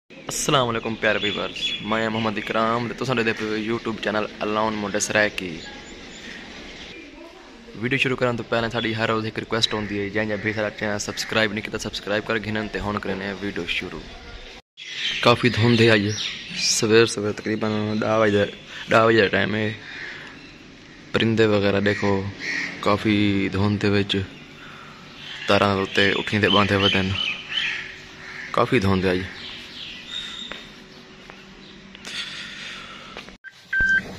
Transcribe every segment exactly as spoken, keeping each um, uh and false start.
السلام علیکم پیارے ویورز، میں محمد اکرام تے تساں ݙیہدے پئے ہو یوٹیوب چینل الون مونڈے سرائیکی۔ ویڈیو شروع کرݨ توں پہلے ساݙی ہر روز ہک ریکویسٹ ہوندی ہے، جیں جیں بھئی ساݙا چینل سبسکرائب نہیں کیتا، سبسکرائب کر گھنن۔ تے ہݨ کریندے ہیں ویڈیو شروع۔ کافی دھند ہے اڄ، سویر سویر تقریباً ݙاہ وڄے، ݙاہ وڄے دا ٹائم ہے۔ پرندے وغیرہ ݙیکھو، کافی دھند دے وچ تاراں دے اتے اکھیں تے ٻاندھے ودن۔ کافی دھند ہے اڄ۔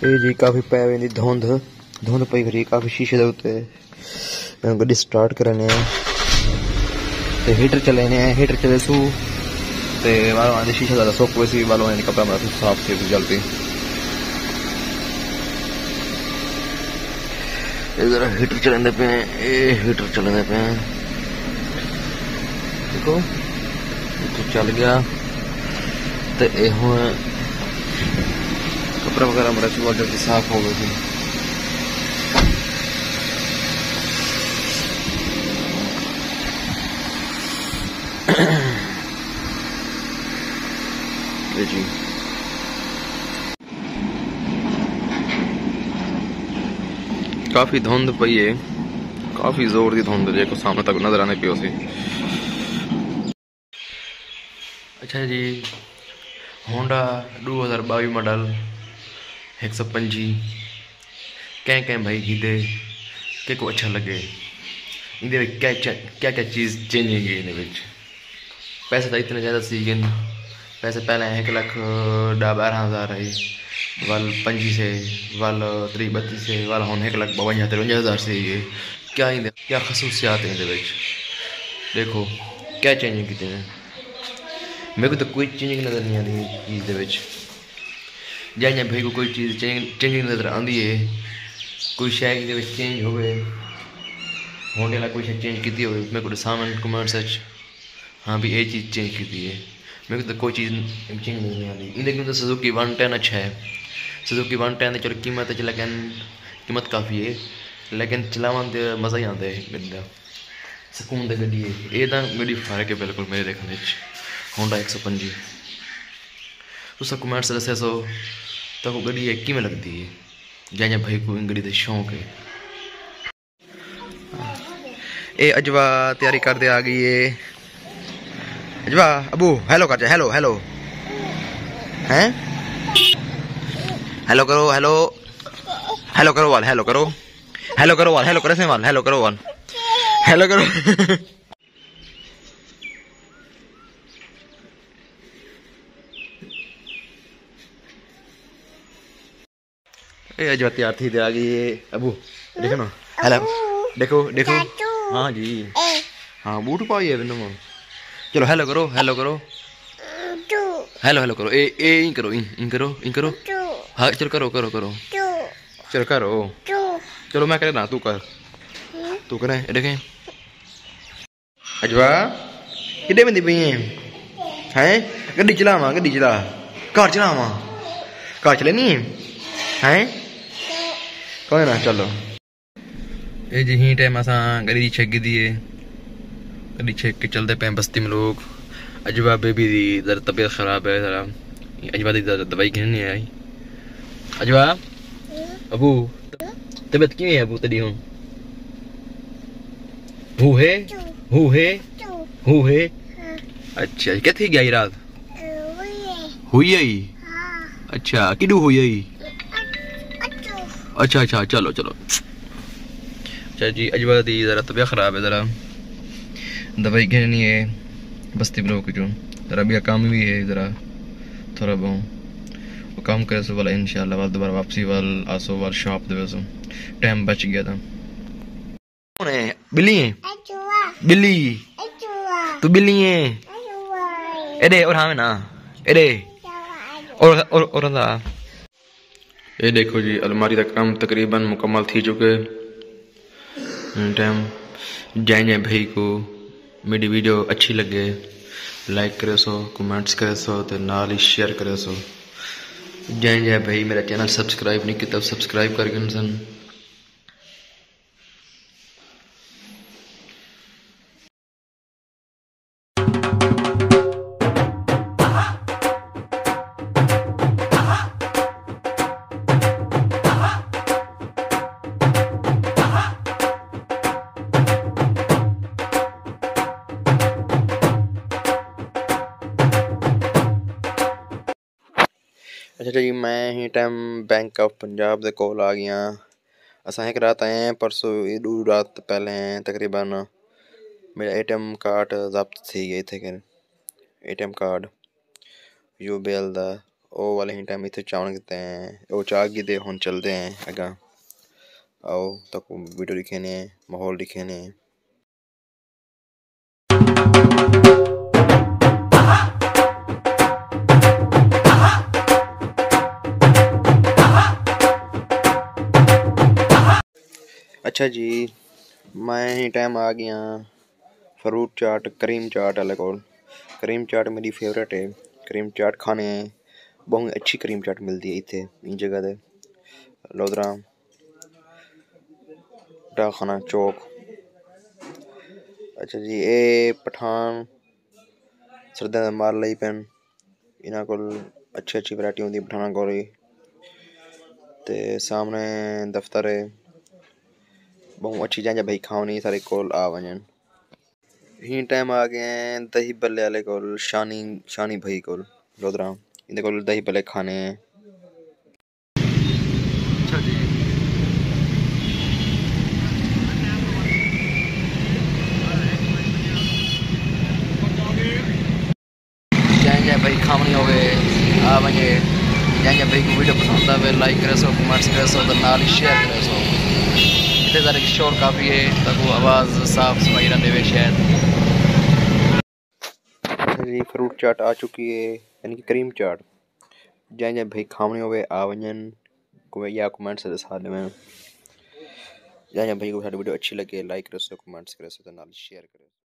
اے جی کافی پئے ویندی دھند، دھند پئی کھڑی کافی شیشے دے اتے۔ گݙی سٹارٹ کریندے ہیں تے ہیٹر چلیندے ہیں، ہیٹر چلیسوں تے والوں آندے شیشہ ذرا سک ویسی، والوں آندے کپڑا مارا صاف تھی ویسی جل پئی۔ اے ذرا ہیٹر چلیندے پئے ہیں، اے ہیٹر چلیندے پئے ہیں۔ ݙیکھو، اتھوں چل ڳیا۔ تے اے ہݨ کپڑا وغیرہ میݙا چوہا جلدی صاف ہو ڳئے سی۔ اے جی۔ کافی دھند پئی ہے، کافی زور دی دھند، جیکو سامݨے تک نظر آندی پئی ہوسی۔ اچھا جی، ہونڈا ݙو ہزار ٻاویہہ ماڈل، ہک سو پنجی، کہیں کہیں بھائی گھدے، کیکوں اچھا لڳے؟ ایندے وچ کیا چ-، کیا کیا چیز چینج تھی ڳئی ایندے وچ؟ پیسے تاں اتنے زیادہ سی ڳن، پیسے پہلے ہک لکھ ݙاہ ٻارہاں ہزار ہئی، ول پنجی سے، ول تریہہ ٻتی سے، ول ہݨ ہک لکھ ٻاونجاہ تریونجاہ ہزار سے ڳئے۔ کیا ایندے، کیا خصوصیات ایندے وچ؟ ݙیکھو، کیا چینجنگ کیتی نے؟ میکوں تاں کوئی چینجنگ نظر نہیں آندی چیز دے وچ۔ جیں جیں بھائی کوں کوئی چیز چینج، چینجنگ نظر آندی ہے، کوئی شے ایندے وچ چینج ہووے، ہونڈے والا کوئی شے چینج کیتی ہووے، میکوں ݙساون کمنٹس وچ۔ ہاں بھی اے چیز چینج کیتی ہے، میکوں تاں کوئی چیز چینج نظر نہیں آندی۔ ایندے کوں تاں سوزوکی ون ٹین اچھا ہے، سوزوکی ون ٹین دی چلو قیمت اچ، لیکن قیمت کافی ہے، لیکن چلاوݨ تے مزہ ہی آندا ہے گݙی دا۔ سکون دی گݙی ہے۔ اے تاں گݙی فرق ہے بالکل میݙے ݙیکھݨ وچ۔ ہونڈا ہک سو پنجی۔ تساں کمنٹس ݙسیسو تہاکوں گݙی اے کیویں لڳدی ہے، جیں جیں بھائی کوں ایں گݙی دا شوق ہے۔ اے اجوا تیاری کردے آ ڳئی ہے۔ اجوا، ابو، ہیلو کر چا، ہیلو، ہیلو۔ ہیں؟ ہیلو کرو، ہیلو۔ ہیلو کرو وال، ہیلو کرو۔ ہیلو کرو وال، ہیلو کرو سیں وال، ہیلو کرو وال۔ ہیلو کرو۔ اے اجوا تیار تھی تے آ ڳئی ہے۔ ابو، ݙیکھو نا۔ ہیلو۔ ابو۔ ݙیکھو، ݙیکھو۔ چاچو۔ ہاں جی۔ اے۔ ہاں، بوٹ پائی ہے نواں۔ چلو ہیلو کرو، ہیلو کرو۔ ٹو۔ ہیلو، ہیلو کرو۔ اے، اے ایں کرو، ایں، ایں کرو، ایں کرو۔ ٹو۔ ہاں، چلو کرو، کرو، کرو۔ ٹو۔ چلو کرو۔ ٹو۔ چلو میں کرے نا، تو کر۔ ہوں۔ تو کرے، اے ݙیکھیں۔ اجوا، کݙے ویندی پئی ہیں؟ ہیں؟ گݙی چلاواں، گݙی چلا۔ کار چلاواں۔ کار چلینی ہے؟ ہیں؟ کوئی نہ، چلو۔ اے جی، ہیں ٹائم اساں گݙی دی چھک گھدی ہے۔ گݙی چھک کے چلدے پئے ہیں بستی میں لوگ۔ اجوا بیبی دی ذرا طبیعت خراب ہے ذرا۔ اجوا دی ذرا دوائی گھنݨی آئی۔ اجوا، ابو، طبیعت کیویں ہے ابو تیݙی ہݨ؟ ہو ہے؟ ہو ہے؟ ہو ہے؟ اچھا، کتھے ڳیا ہئی رات؟ ہوئی ہئی؟ اچھا، کݙوں ہوئی ہئی؟ اچھا، اچھا، چلو، چلو۔ اچھا جی، اجوا دی ذرا طبیعت خراب ہے، ذرا دوائی گھنݨی ہے بستی بلاک چوں۔ ذرا ٻیا کم وی ہے، ذرا تھوڑا بہت او کم کریسوں، ول انشاءاللہ ول دوبارہ واپسی ول آسوں، ول شاپ تے ویسوں۔ ٹائم بچ ڳیا تاں۔ کون ہے؟ ٻلی ہے؟ ٻلی۔ تو ٻلی ہے؟ ایݙے اور ہاں نا۔ ایݙے۔ اور، اور، اور دا۔ اے ݙیکھو جی، الماری دا کم تقریباً مکمل تھی چکے۔ ہن ٹائم جیں جیں بھائی کوں میݙی ویڈیو اچھی لڳے، لائک کریسو، کمنٹس کریسو تے نال ہی شیئر کریسو۔ جیں جیں بھائی میݙا چینل سبسکرائب نہیں کیتا، سبسکرائب کر گھنسن۔ اچھا جی، میں ہی ٹائم بینک آف پنجاب دے کول آ ڳیاں۔ اساں ہک رات آئے ہیں، پرسوں، اے ݙو رات پہلے ہیں تقریباً، میرا اے ٹی ایم کارڈ ضبط تھی ڳیا اتھے کر، A T M card U B L دا، او والے ہی ٹائم اتھے چاوݨ کیتے ہیں، او چا ڳئے، ہݨ چلدے ہیں اڳاں۔ آؤ، تاکوں ویڈیو ݙکھینے، ماحول ݙکھینے۔ اچھا جی، میں ہی ٹائم آ ڳیاں فروٹ چاٹ، کریم چاٹ والے کول۔ کریم چاٹ میری فیوریٹ ہے۔ کریم چاٹ کھانے ہیں، بہت اچھی کریم چاٹ ملدی ہے اتھے، ایں جگہ تے، لودھراں۔ ڈاکخانہ چوک۔ اچھا جی، اے پٹھان سردیاں دے مال لائی پن۔ انہاں کول اچھی اچھی ورائٹی ہوندی پٹھاناں کول ہی۔ تے سامنے دفتر ہے۔ ٻہوں اچھی، جینجھا بھائی کھاوݨی سارے کول آ ونڄن۔ ہی ٹائم آ ڳئے ہیں دہی بلے والے کول، شانی، شانی بھائی کول، لودھراں۔ ایندے کول دہی بلے کھانے ہیں۔ اچھا جی۔ جئیں جئیں بھائی کھاوݨی ہووے، آ ونڄے۔ جئیں جئیں بھائی کوں ویڈیو پسند آوے، لائک کریسو، کمنٹس کریسو تے نال ہی شیئر کریسو۔ اتھے ذرا شور کافی ہے، تاکوں آواز صاف سنائی نہ ݙیوے شاید۔ اچھا جی، فروٹ چاٹ آ چکی ہے، یعنی کہ کریم چاٹ۔ جئیں جئیں بھائی کھاوݨی ہووے، آ ونڄن، کوئی یا کمنٹس ݙسا ݙیون۔ جئیں جئیں بھائی کوں ساݙی ویڈیو اچھی لڳے، لائک کریسو، کمنٹس کریسو تے نال شیئر کریسو۔